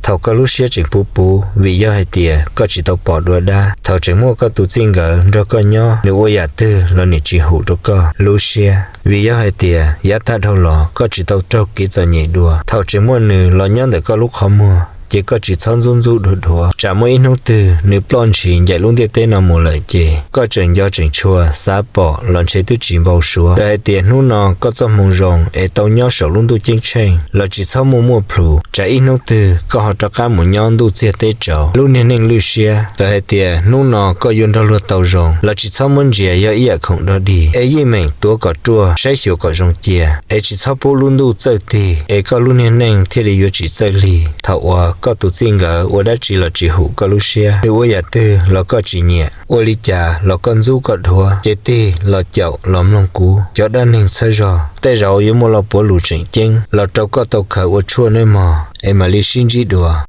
Thaum koj lub siab tseem puv puv vim yog hais tias koj tsis tau pom dua dab, thaum tseem muaj koj tus txij nkawm nrog koj nyob, nws ua yam twg los nim tsis hum rau koj lub siab. Vim yog hais tias yav tag dhau los koj tsis tau raug kev txom nyem dua, thaum tseem muaj nws los nyob ntawm koj lub qhov muag ces koj tsis txhob ntxub ntxub dhuav dhuav, tsam muaj ib hnub twg nws ploj ntshis ncaim lub ntiaj teb no mus lawm ces koj tseem nco tseem tshua xav pom los ntshe twb tsis npau suav. Txawm hais tias hnub no koj txoj hmoo zoo es tau nyob saum lub ntuj ceeb tsheej los tsis txhob muaj muaj plhus, tsam ib hnub twg koj ho rov qab mus nyob ntuj txiag teb tsaus lub niag neej lwj siab. Txawm hais tias hnub no koj yuav nrog luag tau zoo los tsis txhob muab ntsia yog ib yam khoom dog dig, es yeej meem tuav kom ruaj saib xyuas kom zoo cia, es tsis txhob pub lub ntuj txawj tig es koj lub niag neej thiaj li yuav tsis txawj lig. Thaum uas koj tus txij nkawm ua dab tsi los tsis hum koj lub siab, nws ua yam twg los koj tsis nyiam, ua li cas los koj ntxub koj dhuav, ces tig los caum los mloog kuv cov dab neeg txhawb zog, tej zaum yuav muaj lo puav lus tseem ceeb los rau koj tau khaws ua tshuaj nawb mog. Es mam li sib ntsib dua.